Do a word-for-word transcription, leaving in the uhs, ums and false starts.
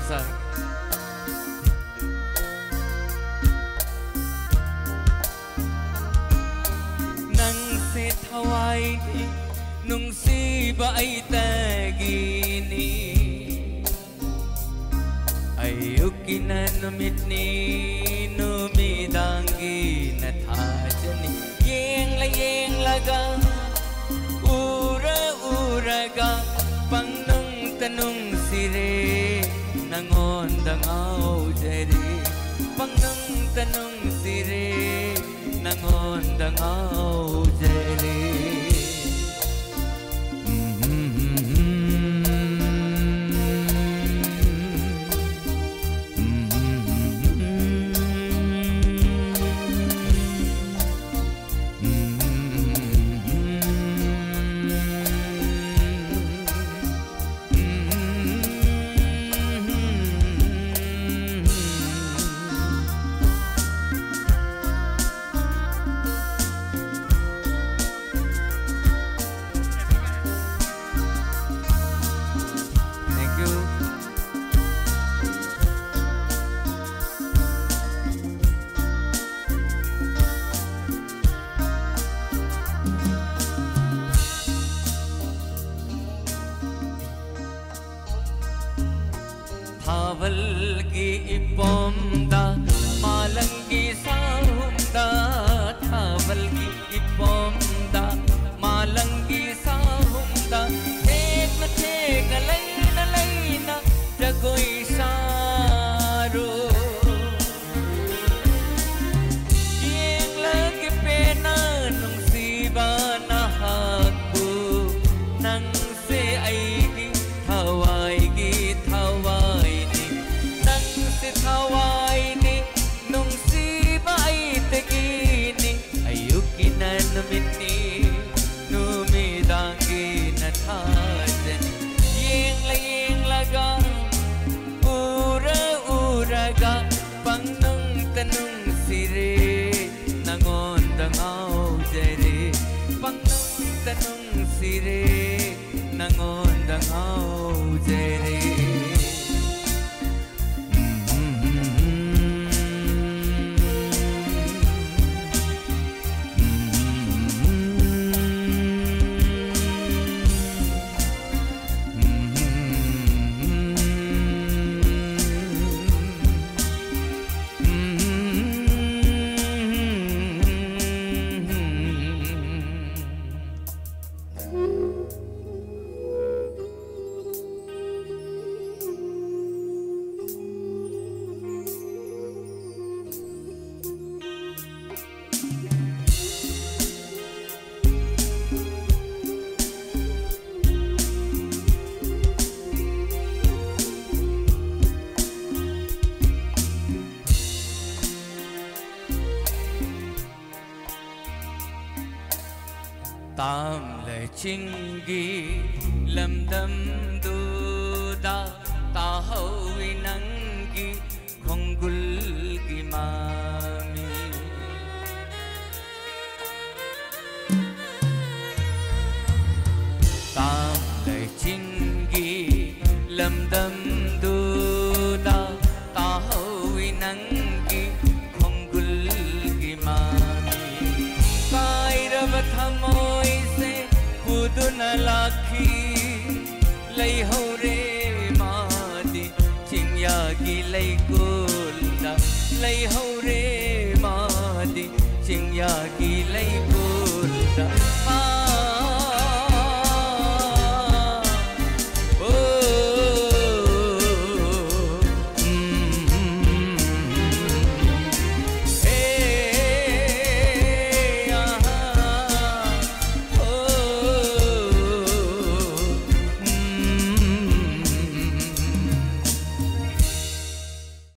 ꯁꯥꯔ꯫ ꯅꯪꯁꯦ ꯊꯋꯥꯏꯅꯤ, ꯅꯨꯡꯁꯤꯕ ꯑꯩꯇꯒꯤꯅꯤ꯫ ꯑꯌꯨꯛꯀꯤꯅ ꯅꯨꯃꯤꯠꯅꯤ, ꯅꯨꯃꯤꯗꯥꯡꯒꯤꯅ ꯊꯥꯖꯅꯤ꯫ ꯌꯦꯡꯂ ꯌꯦꯡꯂꯒ, ꯎꯔ ꯎꯔꯒ, ꯄꯪꯅꯨꯡꯇ ꯅꯨꯡꯁꯤꯔꯦ, ꯅꯉꯣꯟꯗ ꯉꯥꯎꯖꯔꯦ꯫ ꯄꯪꯅꯨꯡꯇ ꯅꯨꯡꯁꯤꯔꯦ, ꯅꯉꯣꯟꯗ ꯉꯥꯎꯖꯔꯦ꯫ Thank you. ꯊꯥꯕꯜꯒꯤ ꯏꯄꯣꯝꯗ, ꯃꯥꯂꯪꯒꯤ ꯁꯥꯍꯨꯝꯗ, ꯊꯥꯕꯜꯒꯤ ꯏꯄꯣꯝꯗ, ꯃꯥꯂꯪꯒꯤ ꯁꯥꯍꯨꯝꯗ, ꯊꯦꯛꯅ ꯊꯦꯛꯅ, ꯂꯩꯅ ꯂꯩꯅ ꯖꯒꯣꯏ ꯁꯥꯔꯣ꯫ ꯌꯦꯡꯂꯒꯦ ꯄꯦꯟꯅ ꯅꯨꯡꯁꯤꯕ ꯅꯍꯥꯛꯄꯨ, ꯅꯪꯁꯦ ꯑꯩꯒꯤ ꯊꯋꯥꯏꯒꯤ ꯊꯋꯥꯏꯅꯤ, ꯅꯪꯁꯦ ꯊꯋꯥꯏꯅꯤ, ꯅꯨꯡꯁꯤꯕ ꯑꯩꯇꯒꯤꯅꯤ꯫ ꯑꯌꯨꯛꯀꯤꯅ ꯅꯨꯃꯤꯠꯅꯤ, ꯅꯨꯃꯤꯗꯥꯡꯒꯤꯅ ꯊꯥꯖꯅꯤ꯫ ꯌꯦꯡꯂ ꯌꯦꯡꯂꯒ, ꯎꯔ ꯎꯔꯒ, ꯄꯪꯅꯨꯡꯇ ꯅꯨꯡꯁꯤꯔꯦ, ꯅꯉꯣꯟꯗ ꯉꯥꯎꯖꯔꯦ꯫ ꯄꯪꯅꯨꯡꯇ ꯅꯨꯡꯁꯤꯔꯦ, ꯅꯉꯣꯟꯗ ꯉꯥꯎꯖꯔꯦ꯫ ꯆꯤꯡꯒꯤ ꯂꯝꯗꯝꯗꯨꯗ ꯇꯥꯍꯧꯏ ꯅꯪꯒꯤ ꯈꯣꯡꯒꯨꯜꯒꯤ ꯃꯃꯤ꯫ ꯇꯥꯝꯂꯩ ꯆꯤꯡꯒꯤ ꯂꯝꯗꯝꯗꯨꯗ ꯇꯥꯍꯧꯏ ꯅꯪꯒꯤ ꯈꯣꯡꯒꯨꯜꯒꯤ ꯃꯃꯤ꯫ ꯀꯥꯏꯔꯕ ꯊꯃꯣꯏꯁꯦ ꯄꯨꯗꯨꯅ ꯂꯥꯛꯈꯤ꯫ ꯂꯩꯍꯧꯔꯦ ꯃꯥꯗꯤ ꯆꯤꯡꯌꯥꯒꯤ ꯂꯩꯀꯣꯜꯗ꯫ ꯂꯩꯍꯧꯔꯦ ꯃꯥꯗꯤ ꯆꯤꯡꯌꯥꯒꯤ ꯂꯩꯀꯣꯜꯗ꯫